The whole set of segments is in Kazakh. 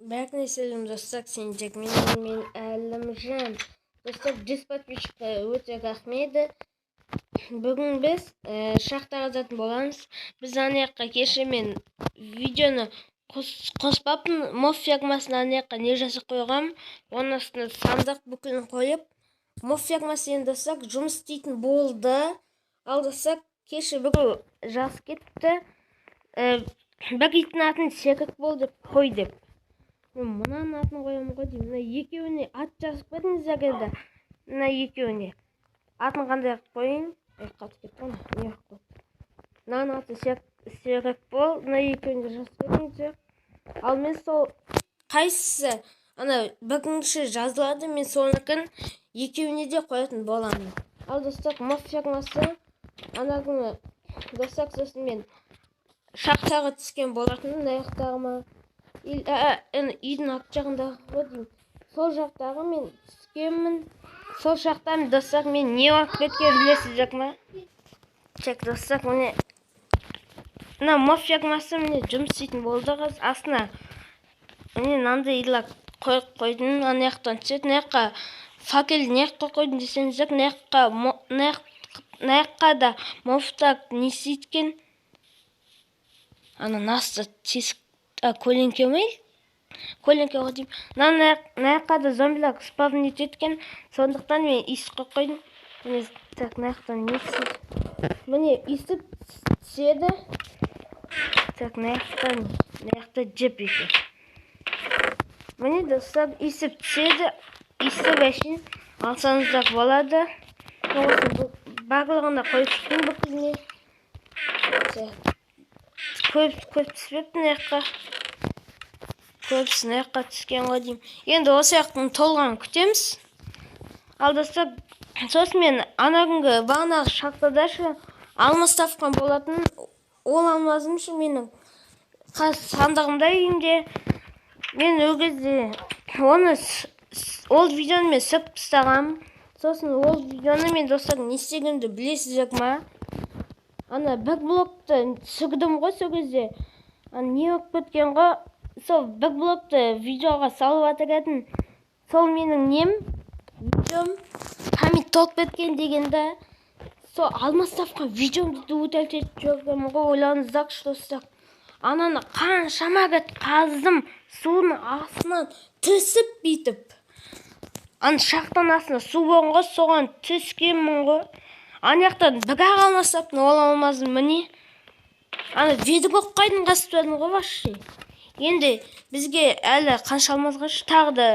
Бәріне сәлем, достар, сендер мен Әлімжан. Достар, 100 подписчикке өте рахмет. Бүгін біз шахта қазатын боламыз. Біз ана жаққа кеше мен видеоны қоспаппын. Моб фермасын ана жаққа не жасап қойғам. Оның астына сандық бүкілін қойып, моб фермасы енді, достар, жұмыс істейтін болды. Ал, достар, кеше біреу жазып кетті. Бір иттің атын Серік бол деп қой деп. Мен мынаның атын қоямын ғой деймін. Мына екеуіне ат жазып кетіңіздер енді. Мына екеуіне. Атын қандай қылып қояйын? Ей, қатып кетті ғой. Не қылып қойды? Мынаның аты Серік бол. Мына екеуіне жазып кетіңіздер. Ал мен сол қайсысы ана бірінші жазылады, мен соныкін екеуіне де қоятын боламын. Ал, достар, моб фермасы ана күні, достар, сосын мен шахтаға түскен болатынмын. Мына жақтағы ма? Үйдің арт жағындағы ғой деймін. Сол жақтағы мен түскенмін. Сол жақтан, достар, мен не болып кеткенін білесіздер ма? Так, достар, міне, мына моб фермасы міне жұмыс істейтін болды қазір. Астына міне мынандай илак қойып қойдым. Ана жақтан түседі. Мына жаққа факел не жаққа қойдым десеңіздер, мына жаққа, мына жаққа да мобтар не істейді екен. Ана насты тесік, көлеңке ме? Көлеңке ғой деймін. Мына жаққа да зомбилар спавн етеді екен. Сондықтан мен иіс қойып қойдым. Міне, так, мына жақтан не істейді? Міне, өйстіп түседі. Так, мына жақтан, мына жақта жіп екен. Міне, достар, өйстіп түседі. Өйстіп әшейін алсаңыздар болады. Осы барлығына қойып шықтым бүкіліне. Так. Көп, көп түспепті мына жаққа. Көбісі мына жаққа түскен ғой деймін. Енді осы жақтың толғанын күтеміз. Ал, достар, сосын мен ана күнгі бағанағы шахтада ше алмаз тапқан болатын. Ол алмазым ше менің қазір сандығымда, үйімде. Мен ол кезде оны ол видеоны мен сүріп тастағанмын. Сосын ол видеоны мен, достар, не істегенімді білесіздер ма? Ана бір блокты түсірдім ғой сол кезде. Ана не болып кеткен ғой? Сол бір блокты видеоға салып жатыр едім. Сол менің нем, видеом память толып кеткен дегенде, сол алмаз тапқан видеомды да удалить етіп жібергенмін ғой, ойлаңыздаршы, достар. Ананы қаншама рет қаздым, судың астынан түсіп бүйтіп. Ана шахтаның астында су болған ғой, соған түскенмін ғой. Ана жақтан бір-ақ алмаз таптым, ол алмазым міне. Ана ведро қайдан қазып тастадым ғой вообще. Енді бізге әлі қанша алмаз қажет? Тағы да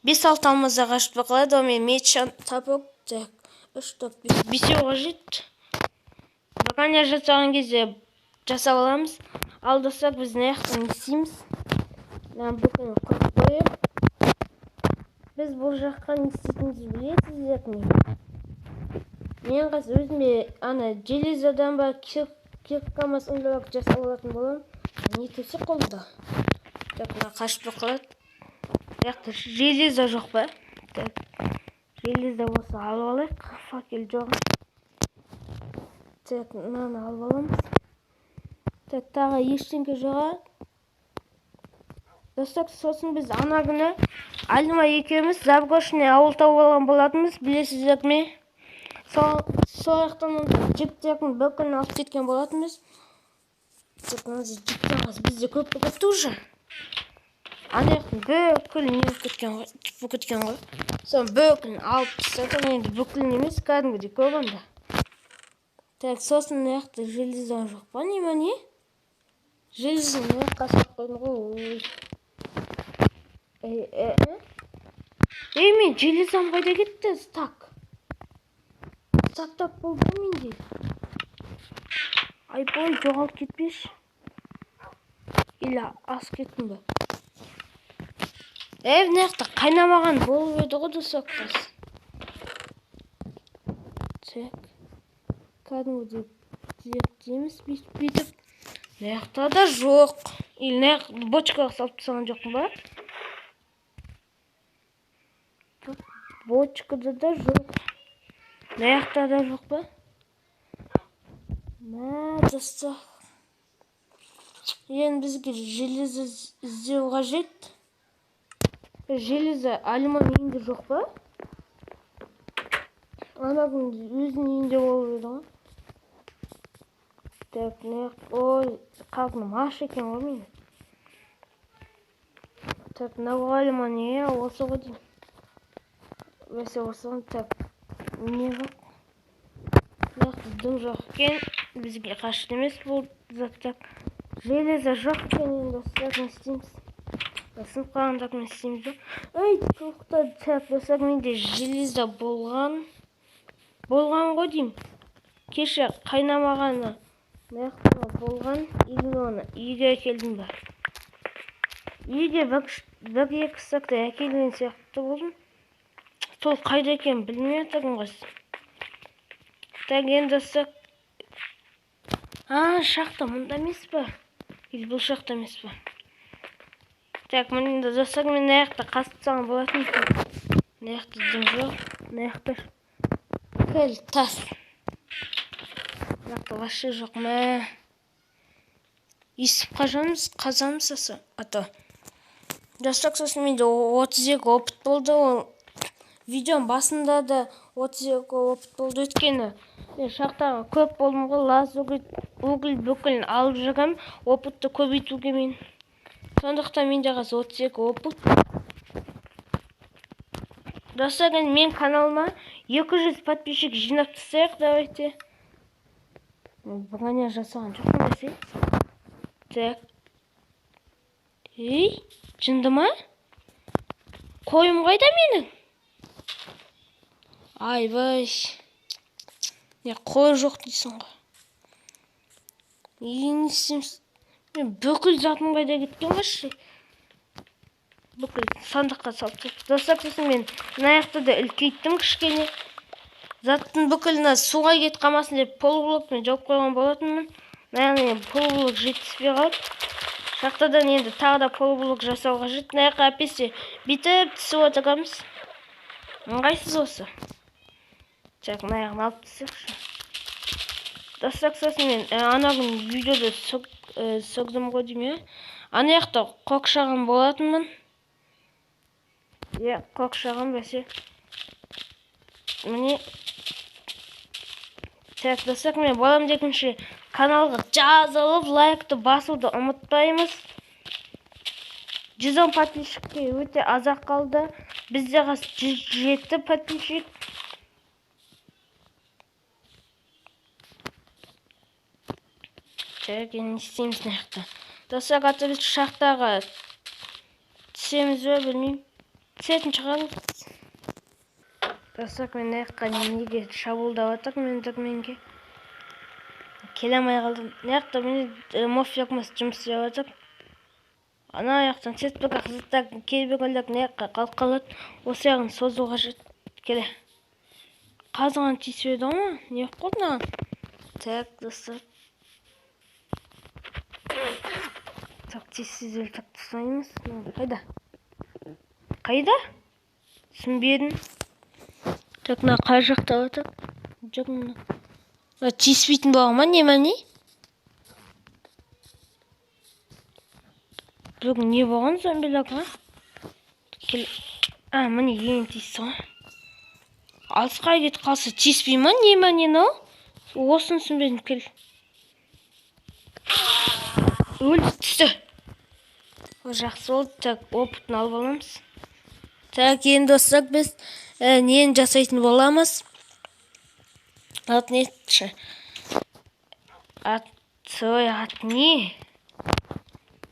5-6 алмаз да қажет болып қалады. Онымен меч тапок, так, 3, 4, 5, бесеу қажет. Броня жасаған кезде жасап аламыз. Ал, достар, біз мына жақтан не істейміз? Мына бүкілін қойып қойып, біз бұл жаққа не істейтінімізді білесіздер ме? Мен қазір өзіме ана железодан ба, кирка ма, сондай жасап алатын боламын. Не төсек қолымда? Так, мына қашып қалады. Бұл жақта железо жоқ па? Так, железо болса алып алайық. Факел жоқ. Так, мынаны алып аламыз. Так, тағы ештеңке жоқ. Достар, сосын біз ана күні Алима екеуміз заброшенный ауыл тауып алған болатынбыз, білесіздер ме? Сол жақтан жіптердің бүкілін алып кеткен болатынбыз. Так, мына жіптер қазір бізде көп болып кетті уже. Ана жақтың бүкілін не болып кеткен ғой, жіп болып кеткен ғой. Соның бүкілін алып тастадық. Енді бүкілін емес, кәдімгідей көп анда. Так, сосын мына жақта железо жоқ па, не ма, не? Железо мына жаққа салып қойдым ғой. Ой. Ей, ей, ей, мен железом қайда кетті? Так. Сақтап болды ғой менде. Айбой, жоғалып кетпеші. Или асып кеттім ба? Ей, мына жақта қайнамаған болып еді ғой, достар, қазір. Так. Кәдімгідей зерттейміз бүйтіп бүйтіп. Мына жақта да жоқ. Или мына жақ бочкаға салып тастаған жоқпын ба? Жоқ, бочкада да жоқ. Мына жақта да жоқ па? Мә, достар. Енді бізге железо іздеу қажет. Железо алюмин үйінде жоқ па? Ана күні өзінің үйінде болып еді ғой. Так, мына ой, қарным аш екен ғой менің. Так, мынау алюмин иә, осы ғой деймін. Бәсе осы ғой. Так, не бар? Мына жақта дым жоқ екен. Бізге қажет емес бұл заттар. Железо жоқ екен енді, достар, не істейміз? Сынып қалғанда не істейміз ба? Ей, тоқта, так, достар, менде железо болған. Болған ғой деймін. Кеше қайнамағаны мына жақта болған. Или оны үйге әкелдім ба? Үйге бір екі сакты әкелген сияқты болдым. Сол қайда екенін білмей жатырмын ғой. Так, енді достар. А, шахта мұнда емес па? Или бұл шахта емес па? Так, міне достар, мен мына жақта қазып тастаған болатын. Мына жақта дым жоқ. Мына жақта кіл тас. Мына жақта вообще жоқ. Мә. Естіп қажамыз, қазамыз аса. Ата. Достар, сосын менде 32 опыт болды. Ол видеоның басында да 32 опыт болды. Өйткені мен шахтаға көп болдым ғой, лаз уголь бүкілін алып жүргем, опытты көбейтуге мен. Сондықтан менде қазір 32 опыт. Достар, енді мен каналыма 200 подписчик жинап тастайық, давайте. Мен броня жасаған жоқпын десе. Так. Ей, жынды ма? Қойым қайда менің? Айбай. Не, қой жоқ дейсің ғой. Не істейміз? Мен бүкіл затым қайда кеткен вообще? Бүкіл сандыққа салып тастапты. Достар, сосын мен мына жақта да үлкейттім кішкене. Заттың бүкіліне суға кетіп қалмасын деп полублокпен жауып қойған болатынмын. Мына жақта полублок жетіспей қалды. Шахтадан енді тағы да полублок жасау қажет. Мына жаққа әпесе бүйтіп түсіп отырамыз. Ыңғайсыз осы. Так, мына жағын алып тастайықшы. Достар, сосын мен ана күні видеода сөктім ғой деймін, иә. Ана жақта қоқшаған болатынмын. Иә, қоқшаған бәсе. Міне. Так, достар, мен балам дегенше каналға жазылып, лайкты басуды ұмытпаймыз. 110 подписчикке өте аз-ақ қалды. Бізде қазір 107 подписчик. Так, енді не істейміз мына жақта? Достар, қазір біз шахтаға түсеміз бе, білмеймін. Түсетін шығармыз. Достар, мен мына жаққа неге шабуылдап жатыр, мен документке келе алмай қалдым. Мына жақта міне моб фермасы жұмыс істеп жатыр. Ана жақтан сетпек заттар кейбіреулер мына жаққа қалып қалады. Осы жағын созу қажет. Келе. Қазған тиіспеді ғой ма? Не болып қалды мынаған? Так, достар. Так, тез-тез өлтіріп тастаймыз. Қайда? Қайда? Түсінбедім. Так, мына қай жақта жатыр? Жоқ, мына. Мына тиіспейтін болған ма, не ма, не? Бүгін не болған зомбиларға? Кел. А, міне ең тиісті ғой. Алысқа кетіп қалса тиіспей ма, не ма, не мынау? Осыны түсінбедім, кел. Өлді, түсті. О, жақсы болды. Так, опытын алып аламыз. Так, енді достар, біз нені жасайтын боламыз? Ат не етші? Ат, ой, ат не?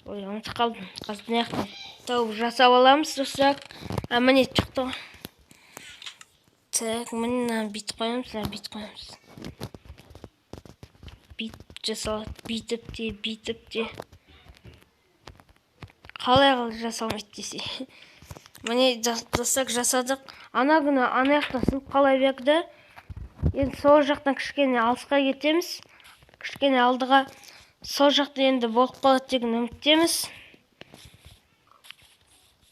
Ой, ұмытып қалдым. Қазір мына жақтан тауып жасап аламыз, достар. А, міне шықты ғой. Так, міне мынаны бүйтіп қоямыз, мынаны бүйтіп қоямыз. Бүйтіп жасалады, бүйтіп те, бүйтіп те. Қалай қалай жасалмайды десе. Міне достар жасадық. Ана күні ана жақтан сынып қала берді. Енді сол жақтан кішкене алысқа кетеміз. Кішкене алдыға. Сол жақта енді болып қалады деген үміттеміз.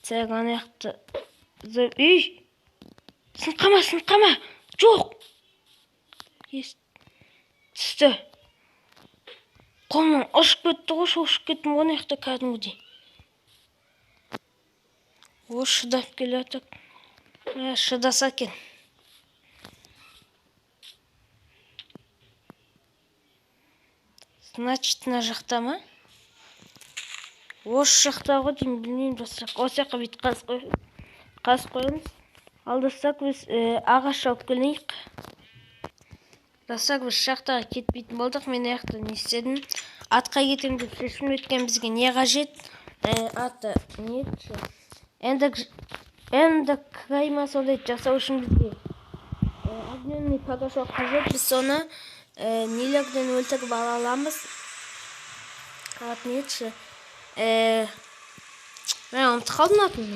Так, ана жақта үй! Сынып қалма, сынып қалма! Жоқ! Ес, түсті. Қолымнан ұшып кетті ғой, шошып кеттім ғой ана жақта кәдімгідей. О, шыдап келе жатыр. Шыдаса екен. Значит, мына жақта ма? Осы жақта ғой деймін, білмеймін достар. Осы жаққа бүйтіп қазып қоямыз. Ал достар, біз ағаш алып келейік. Достар, біз шахтаға кетпейтін болдық. Мен аяқта не істедім? Атқа кетемін деп шешім өткен бізге не қажет? Аты не еді? Енді крайма сондай жасау үшін бізге огненный порошок қажет. Біз соны нелерден өлтіріп ала аламыз. Аты не еді? Мен ұмытып қалдым атын.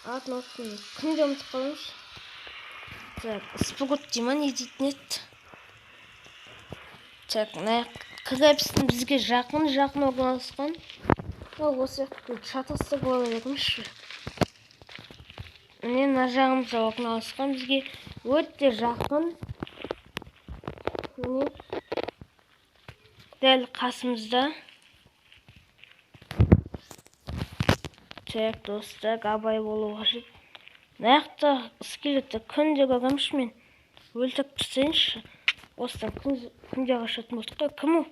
Атын ұмытып, күнде ұмытып қаламыз. Так, спрут дей ма, не дейтін еді? Так, мына крепостің бізге жақын-жақын орналасқан. Ол осы жақта шатасты бола бермеші. Міне мына жағымызда орналасқан, бізге өте жақын. Міне дәл қасымызда. Так, достар, абай болу қажет. Мына жақта скелетті күнде көремін мен. Өлтіріп тастайыншы. Осыдан күнде қашатын болдық қой. Кім ол?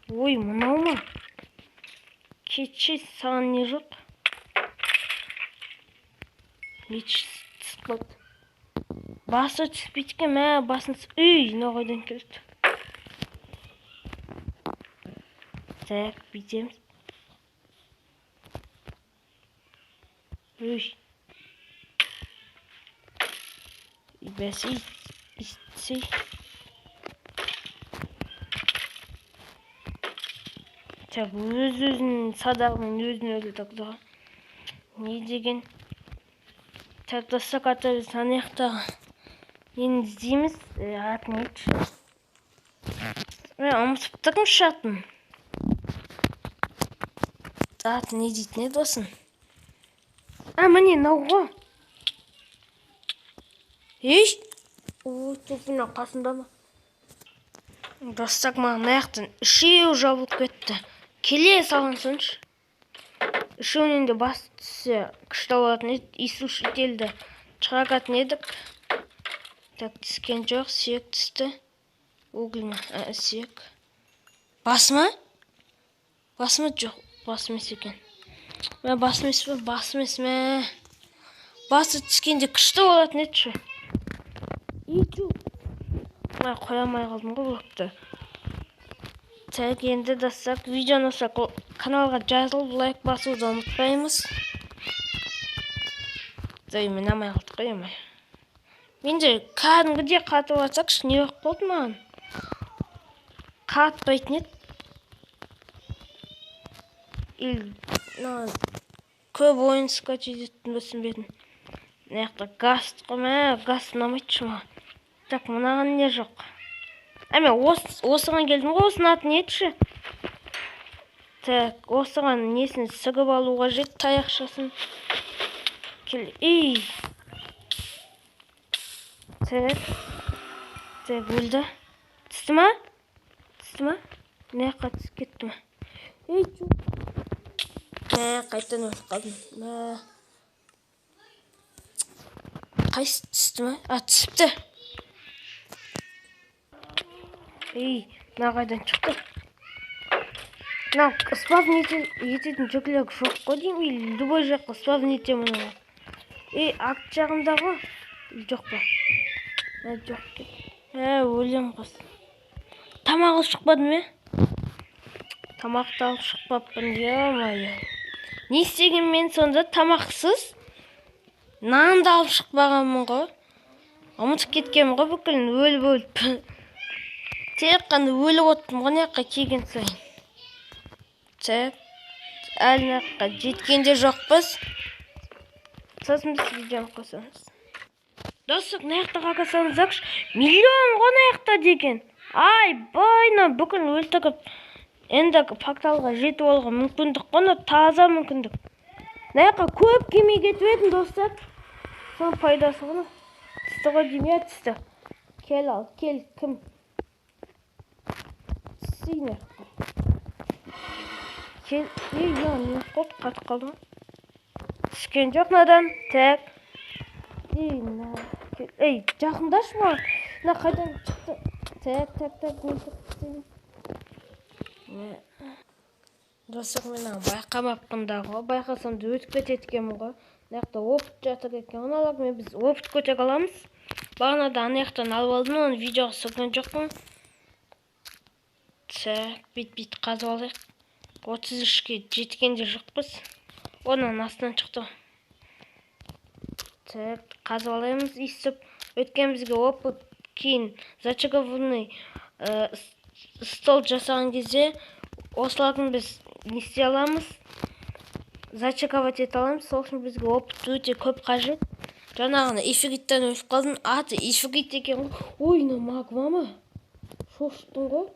Ой, мынау ма? Кетші, саған не жоқ? Меч түсіп қалды. Басы түспейді екен, мә, басын түс-, үй, мынау қайдан келді? Так, бүйтеміз. Үй. Бәсе, итсей. Так, өз-өзін садағымен өзін өлтірді ғой. Не деген? Так, достар, ата біз ана жақтағы нені іздейміз? Атын айтшы. Мен ұмытып тұрмын атын. Аты не дейтін еді осын? А, міне, мынау ғой. Ей! Ой, тупина қасында ма? Достар, маған мына жақтан үшеуі жабылып кетті. Келе салған соңшы. Үшеуінен де бас түссе күшті болатын еді. Иссушителді шығаратын едік. Так, түскен жоқ, сүйек түсті. Уголь ма? Ә, сүйек. Басы ма? Басы ма? Жоқ, басы емес екен. Мә, басы емес пе? Басы емес, мә. Басы түскенде күшті болатын еді ше. Ей, мә, қоя алмай қалдым ғой блокты. Так, енді достар, видеоны ұнаса, каналға жазылып, лайк басуды ұмытпаймыз. Ой, мен алмай қалдық қой, емай. Менде кәдімгідей қатып алсақшы, не болып қалды маған? Қатпайтын еді. Или, мына көп ойын скачать еттім бе түсінбедім. Мына жақта газ қой, мә, газ ұнамайды маған. Так, мынаған не жоқ? Ә, мен осыған келдім ғой, осының аты не еді ше? Так, осыған несін сігіп алу қажет, таяқшасын. Кел, ей. Так. Так, өлді. Түсті ма? Түсті ма? Мына жаққа түсіп кетті ма? Ей, жоқ. Мә, қайтадан өліп қалдым. Мә. Қайсы түсті ма? А, түсіпті. Ей, мына қайдан шықты? Мына спавн ететін жүклер жоқ қой деймін, или любой жаққа спавн етемін оны. Ей, арт жағында ғой. Жоқ па? Ә, жоқ екен. Ә, өлем қос. Тамақ алып шықпадым, е? Тамақты алып шықпаппын, ё-моё. Не істеген мен сонда тамақсыз? Нанды алып шықпағанмын ғой. Ұмытып кеткенмін ғой бүкілін, өліп-өліп. Тек қана өліп оттым ғой мына жаққа келген сайын. Так, әлі мына жаққа жеткен де жоқпыз. Сосын біз видеоны қосамыз. Достар, мына жақта қарасаңыздаршы, миллион ғой мына жақта деген. Ай, бойна бүкіл өлтіріп, енді порталға жетіп алуға мүмкіндік қой, мына таза мүмкіндік. Мына жаққа көп келмей кетіп едім, достар. Соның пайдасы ғой. Түсті ғой деймін, иә, түсті. Кел ал, кел, кім? Түсейін. Кел, ей, не болды, қатып қалды ма? Түскен жоқ мынадан. Так. Ей, мына. Ей, жақындашы маған. Мына қайдан шықты? Так, так, так, өлтіріп тастайын. Достар, мен байқамаппын да ғой. Байқасам да өтіп кетеді екенмін ғой. Мына жақта опыт жатыр екен. Оны алып, мен біз опыт көтере аламыз. Бағанада ана жақтан алып алдым, оны видеоға түсірген жоқпын. Так, бит-бит қазып алайық. 33-ке жеткен де жоқпыз. Оның астынан шықты. Так, қазып алаймыз өйстіп. Өткен бізге опыт кейін зачарованный стол жасаған кезде осылардың біз не істей аламыз? Зачаровать ете аламыз. Сол үшін бізге опыт өте көп қажет. Жаңағыны ифриттен өліп қалдым. Аты ифрит екен ғой. Ой, мына магма ма? Шошыттың ғой.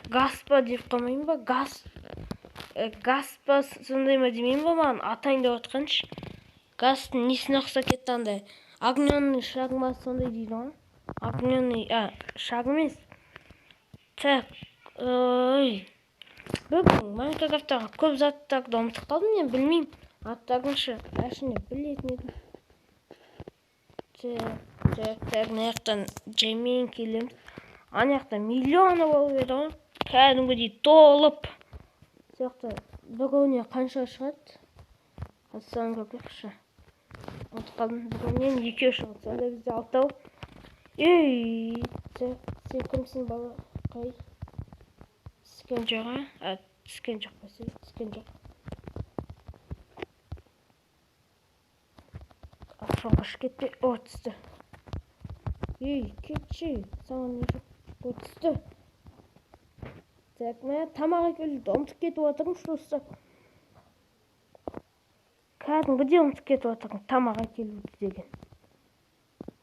Газ па деп қалмаймын ба? Газ. Газ па сондай ма демеймін ба маған? Атайын деп отқаншы. Газдың несіне ұқсап кетті андай? Огненный шаг ма сондай дейді ғой. Огненный, шаг емес. Так, ой. Бүгін Майнкрафттағы көп заттарды ұмытып қалдым мен, білмеймін. Аттарыншы, әшіне білетін едім. Так, так, так, мына жақтан жаймен келеміз. Ана жақта миллионы болып еді ғой. Кәдімгідей толып. Сол жақта біреуіне қанша шығады? Қазір көрейікші. Ұмытып қалдым. Біреуінен екеу шығады. Сонда бізде алтау. Ей, так, сен кімсің, бала? Қай? Түскен жоқ, а? Түскен жоқ па? Түскен жоқ. Ақшаң қашып кетпе. О, түсті. Ей, кетші. Саған не жоқ? О, түсті. Так, мә, тамақ әкелуді ұмытып кетіп отырмын, достар. Кәдімгідей ұмытып кетіп отырмын тамақ әкелуді деген.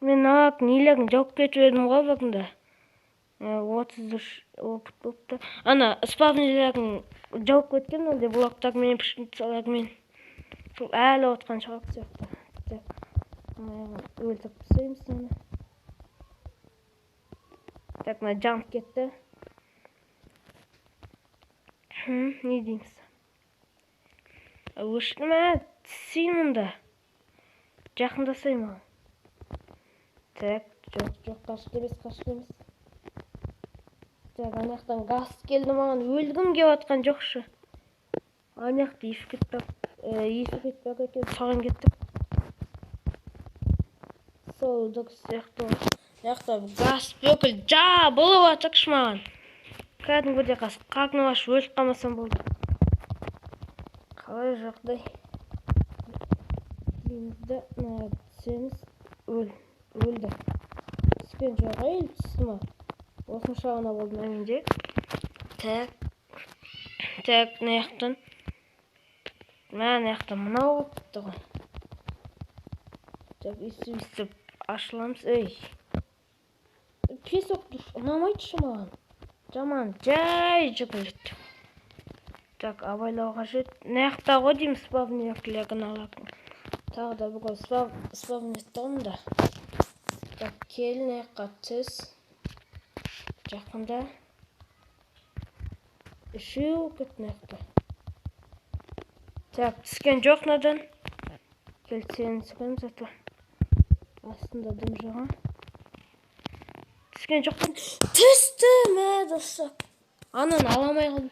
Мен ақ нелерін жауып кетіп едім ғой бүгінде. 33 опыт болыпты. Ана спавнерлерін жауып кеткен ондай блоктармен, пшеницалармен. Сол әлі отқан шығар сияқты. Так, өлтіріп тастаймыз аны. Так, мына жанып кетті. Не дейміз? Өшті ме? Түсейін мұнда. Жақындасай маған. Так, жоқ, жоқ, қашып емес, қашып емес. Так, ана жақтан газ келді маған. Өлгім келіп жатқан жоқшы. Ана жақта ефрит бар екен, соған кеттік. Сол дұрыс сияқты. Мына жақта газ бүкіл жабылып жатыршы маған. Кәдімгідей қарным ашып өліп қалмасам болды. Қалай жағдай? Дейміз де, мына түсеміз. Өлді. Түскен жоқ, әйел түсті ма? Осынша ғана болды мына менде. Так. Так, мына жақтан. Мына жақтан мынау болып кетті ғой. Так, өйстіп ашыламыз. Ей. Песок ұнамайды маған. Жаман, жай жүгіреді. Так, абайлау қажет. Мына жақта ғой деймін спавнерлерін алатын. Тағы да бүгін спавнер тұғын да. Так, кел мына жаққа түс. Жақында. Үшеу кетті мына жақта. Так, түскен жоқ мынадан. Кел, сені түсіреміз зато. Астында дым жоқ, а? Түскен жоқпын. Түсті, мә, достар. Ананы ала алмай қалдым.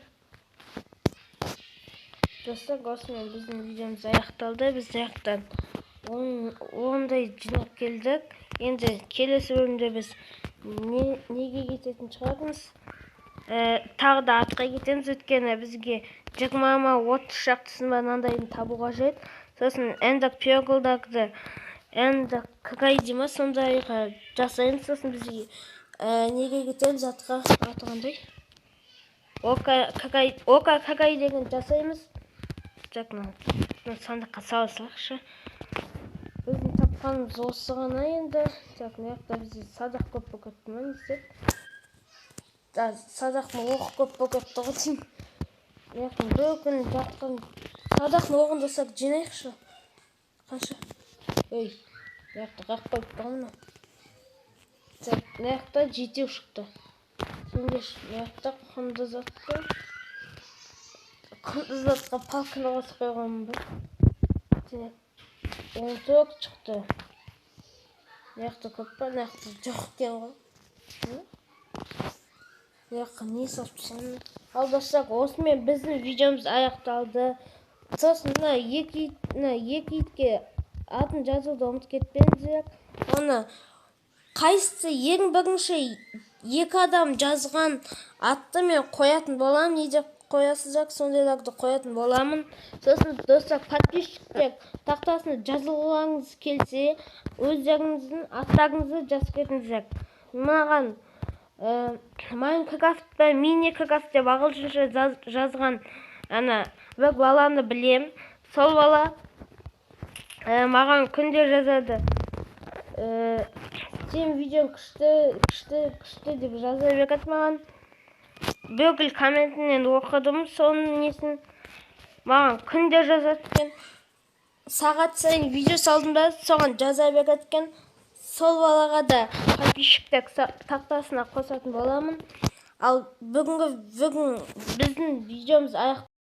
Достар, осымен біздің видеомыз аяқталды. Біз аяқтан ондай жинап келдік. Енді келесі бөлімде біз неге кететін шығармыз? Тағы да атқа кетеміз, өйткені бізге 20 ма, 30 шақтысын ба мынандайын табу қажет. Сосын эндер пёрлдарды, эндер край дей ма, сондайға жасаймыз. Сосын бізге неге кетеміз атқа, аты қандай? Ока какай деген жасаймыз. Так, мына сандыққа сала салайықшы. Біздің тапқанымыз осы ғана енді. Так, мына жақта бізде садақ көп болып кетті ма, не істеді? Садақтың оғы көп болып кетті ғой деймін. Мына жақтан бүкіл жатқан садақтың оғын достар жинайықшы. Қанша? Ой, мына жақта қақ қойып тұр мынау. Так, мына жақта жетеу шықты. Сендер мына жақта құнды затты. Құндыз палканы қосып қойғанмын ба? Так, 14 шықты. Мына жақта көп па? Мына жақта жоқ екен ғой. Мына жаққа не салып тастадым? Ал, достар, осымен біздің видеомыз аяқталды. Сосын мына екі итке атын жазуды ұмытып кетпеңіздер. Оны қайсысы ең бірінші екі адам жазған атты мен қоятын боламын. Не деп қоясыздар, сондайларды қоятын боламын. Сосын, достар, подписчиктер тақтасына жазылғыңыз келсе, өздеріңіздің аттарыңызды жазып кетіңіздер. Маған Майнкрафтта Миникрафт деп ағылшынша жазған ана бір баланы білем. Сол бала маған күнде жазады, «Сенің видеоң күшті, күшті, күшті» деп жаза береді маған. Бүкіл комментінен оқыдым соның несін. Маған күнде жазады екен. Сағат сайын видео салдым да, соған жаза береді екен. Сол балаға да подписчиктер тақтасына қосатын боламын. Ал бүгін біздің видеомыз аяқ